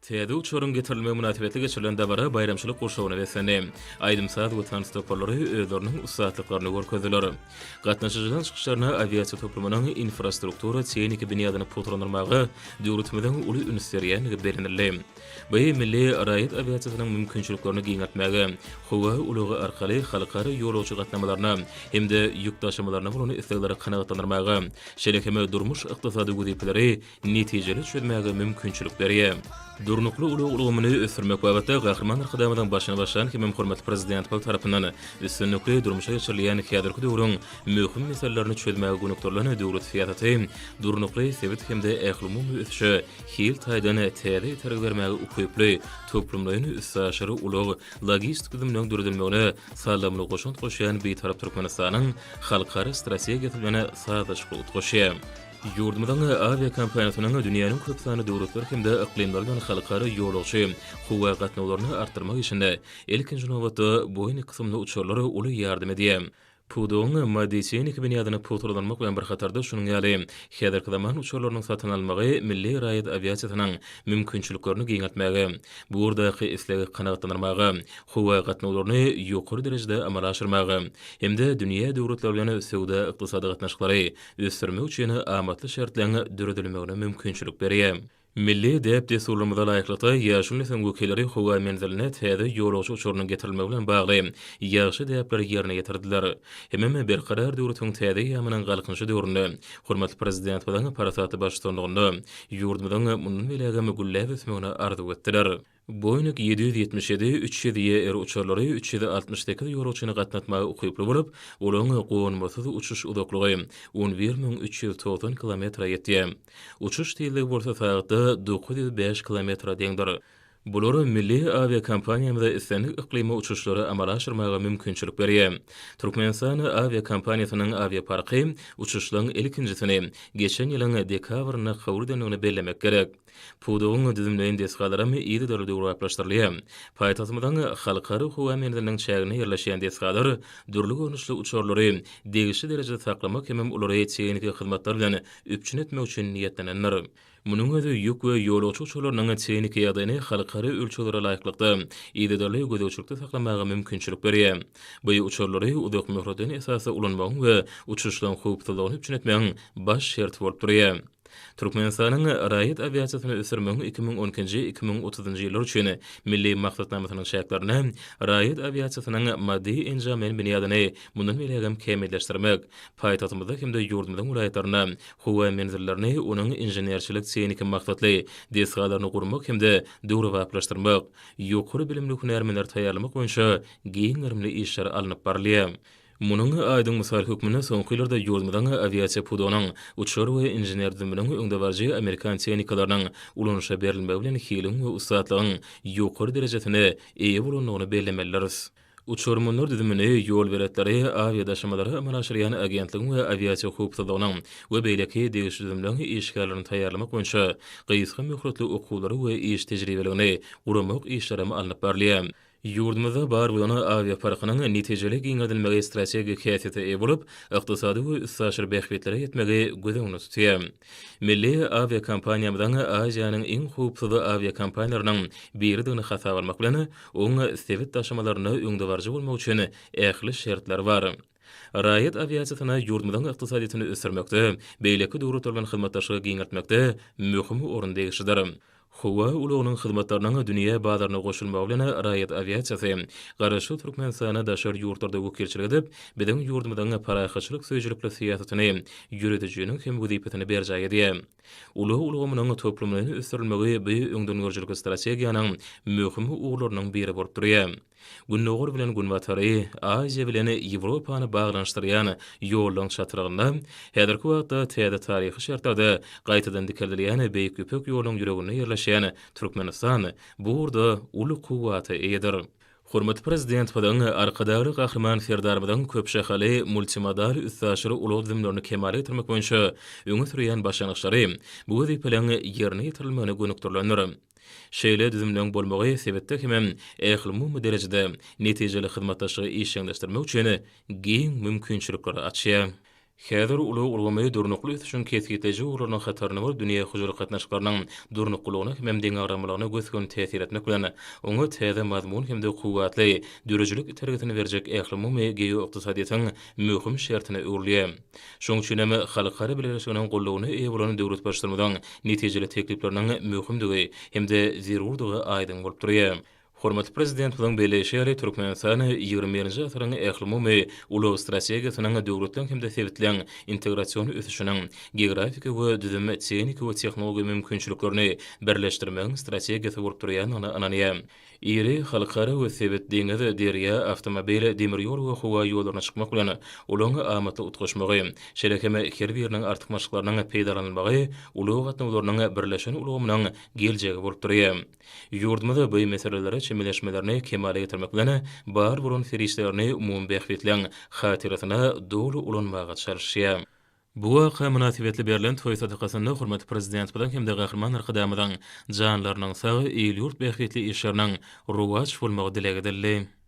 Täze uçaryň getirilmegi mynasybetli geçirilen dabara baýramçylyk gurşawyna beslendi. Aýdym-saz we tans toparlary özleriniň ussatlyklaryny görkezdiler. Gatnaşyjylaryň çykyşlarynda awiasiýa toplumynyň infrastruktura-tehniki binýadyny pugtalandyrmaga döwletimiziň uly üns berýändigi bellenildi. Bu milli raýat awiasiýasynyň mümkinçiliklerini giňeltmäge, howa ulagy arkaly halkara ýolagçy gatnamalaryna hem-de ýük daşamalaryna bolan islegleri kanagatlandyrmaga, şeýle hem durmuş-ykdysady wezipeleri netijeli çözmäge mümkinçilik berýär. Durnukly ulag ulgamyny ösdürmek babatda Gahryman Arkadagymyzyň başyny başlan hemem hormatly Prezidentimiz tarapyndan üstünlikli durmuşa geçirilýän häzirki döwrüň möhüm meselelerini çözmäge gönükdirilen döwlet syýasaty durnukly sebit hem-de ählumumy ösüşe hil taýdan täze itergi bermäge ukyply toplumlaýyn üstaşyr ulag logistik düzüminiň döredilmegine saldamly goşant goşýan Bitarap Türkmenistanyň halkara strategiýasy bilen sazlaşykly utgaşýar. Ýurdumyzyň awiakompaniýasynyň dünýäniň köp sanly döwletleri hem-de yklymlary bilen halkara ýolagçy howa gatnawlaryny artdyrmak işinde, ilkinji nobatda, Boeing kysymly uçarlar uly ýardam edýär. Pudagyň maddy-tehniki binýadyny pugtalandyrmak bilen bir hatarda, şunuň ýaly häzirki zaman uçarlarynyň satyn alynmagy milli raýat awiasiýasynyň mümkinçiliklerini giňeltmäge, bu ugurdaky islegi kanagatlandyrmaga, howa gatnawlaryny ýokary derejede amala aşyrmaga hem-de dünýä döwletleri bilen söwda-ykdysady gatnaşyklary ösdürmek üçin amatly şertleň döredilmegine mümkinçilik berýär. Milli däp-dessurlarymyza laýyklykda, ýaşuly nesliň wekilleri howa menziline täze ýolagçy uçarynyň getirilmegi bilen bagly ýagşy däpleri ýerine ýetirdiler. Hemem Berkarar döwletiň täze eýýamynyň Galkynyşy döwründe hormatly Prezidentimiziň parasatly baştutanlygynda ýurdumyzyň mundan beýlägem gülläp ösmegini arzuw etdiler. Boeing 777, 300 YR uçarlary 368 ýolagçyny gatnatmaga ukyply bolup, olaryň gonmasyz uçuş uzaklygy 11 390 kilometre ýetýär. Uçuş tizligi bolsa sagatda 905 kilometre deňdir. Bular milli awiakompaniýamyza islendik yklyma uçuşlary amala aşyrmaga mümkinçilik berýär. Türkmenistan awiakompaniýasynyň awiaparky uçuşlaryň ilkinjisini geçen ýylyň dekabrynda kabul edendigini bellemek gerek. Pudagyň düzümleýin desgalaram yzygiderli döwrebaplaşdyrylýar. Paýtagtymyzyň Halkara howa menziliniň çäginde ýerleşýän desgalar dürli görnüşli uçarlary degişli derejede saklamak hemem olary tehniki hyzmatlar bilen üpjün etmek üçin niýetlenendir. Munuň özi ýük we ýolagçy uçarlarynyň tehniki ýagdaýyny halkara ölçeglere laýyklykda yzygiderli gözegçilikde saklamaga mümkinçilik berýär. Bu uçarlary uzakmöhletleýin esasda ulanmagyň we uçuşlaryň howpsuzlygyny üpjün etmegiň baş şerti bolup durýar. Türkmenistanyň raýat awiasiýasyny ösdürmegiň 2012-nji, 2030-njy ýyllar üçin Milli maksatnamasynyň çäklerinde raýat awiasiýasynyň maddy-enjamlaýyn binýadyny mundan beýlägem kämilleşdirmek, paýtagtymyzda hem-de ýurdumyzyň welaýatlarynda howa menzillerini, onuň inženerçilik-tehniki maksatly desgalaryny gurmak hem-de döwrebaplaşdyrmak, ýokary bilimli hünärmenleri taýýarlamak boýunça giň gerimli işler alnyp barylýar. Munuň aýdyň mysaly hökmünde soňky ýyllarda ýurdumyzyň awiasiýa pudagynyň uçar we inžener düzüminiň öňdebaryjy amerikan tehnikalarynyň ulanyşa berilmegi bilen hiliň we ussatlygyň ýokary derejesine eýe bolandygyny bellemelidiris. Uçarmanlar düzümini, ýolbeletleri, awiadaşamalary amala aşyrýan agentligiň we awiasiýa howpsuzlygynyň we beýleki degişli düzümleň işgärlerini taýýarlamak boýunça gysga möhletli okuwlary we iş tejribeligini guramak işlerem alnyp barylýar. Ýurdumyzda bar bolan awiaparkynyň netijeli giňeldilmegi strategik häsiýete eýe bolup, ykdysady we üstaşyr bähbitlere ýetmegi göz öňünde tutýar. Milli awiakompaniýamyzyň Aziýanyň iň howpsuz awiakompaniýalarynyň biridigini hasaba almak bilen, oň sebit daşamalarynda öňdebaryjy bolmagy üçin ähli şertler bar. Raýat awiasiýasyna ýurdumyzyň ykdysadyýetini ösdürmekde, beýleki döwletler bilen hyzmatdaşlygy giňeltmekde möhüm orun degişlidir. Howa ulagynyň hyzmatlarynyň dünýä bazaryna goşulmagy bilen raýat awiasiýasy Garaşsyz Türkmenistana daşary ýurtlarda wekilçilik edip, biziň ýurdumyzyň parahatçylyk söýüjilikli syýasatyny ýöredijiniň hem wezipesini berjaý edýär. Ulag ulgamynyň toplumlaýyn ösdürilmegi bu öňdengörüjilikli strategiýanyň möhüm ugurlarynyň biri bolup durýar. Gündogar bilen Günbatary, Aziýa bilen Ýewropany baglanyşdyrýan ýollaryň çatrygynda häzirki wagtda täze taryhy şertlerde gaýtadan dikeldilýän Beýik Ýüpek ýolunyň ýüreginde ýerleşýän Türkmenistan bu ugurda uly kuwwata eýedir. Hormatly Prezidentimiziň, Arkadagly Gahryman Serdarymyzyň köpşahaly multimodal üstaşyr ulag düzümlerini kemala getirmek boýunça öňe sürýän başlangyçlary bu wezipeleriň ýerine ýetirilmegine gönükdirilendir. Şeýle düzümleň bolmagy sebitde hemem ählumumy derejede netijeli hyzmatdaşlygy işjeňleşdirmek üçin giň mümkinçilikleri açýar. Häzir ulag ulgamy durnukly ösüşiň kesgitleýji ugurlarynyň hatarynda bolup, dünýä hojalyk gatnaşyklarynyň durnuklylygyna hemem deňagramlylygyna gös-göni täsir etmek bilen, oňa täze mazmun hem-de kuwwatly döredijilik itergisini berjek ählumumy geoykdysadyýetiň möhüm şertine öwrülýär. Şonuň üçin hem halkara bileleşiginiň goldawyna eýe bolan döwlet Baştutanymyzyň netijeli teklipleriniň möhümdigi hem-de zerurdygy aýdyň bolup durýar. Hormatly Prezidentimiziň belleýşi ýaly, Türkmenistan ýigrimi birinji asyryň ählumumy ulag strategiýasynyň döwletleriň hem-de sebitleriň integrasion ösüşiniň geografiki we düzüm, tehniki we tehnologiýa mümkinçiliklerini birleşdirmegiň strategiýasy bolup durýandygyna ynanýar. Iri halkara we sebit deňiz, derýa, awtomobil, demir ýol we howa ýollaryna çykmak bilen, ulagyň amatly utgaşmagy, şeýle hem her biriniň artykmaçlyklarynyň peýdalanylmagy ulag gatnawlarynyň birleşen ulgamynyň geljegi bolup durýar. Ýurdumyz bu meselelere çemeleşmelerini kemala getirmek bilen, bar bolan serişdelerini umumy bähbitleň hatyrasyna doly ulanmaga çalyşýar. Bu waka mynasybetli berlen toý sadakasynda hormatly Prezidentimiziň hem-de Gahryman Arkadagymyzyň janlarynyň sag, il-ýurt bähbitli işleriniň rowaç bolmagy dileg edildi.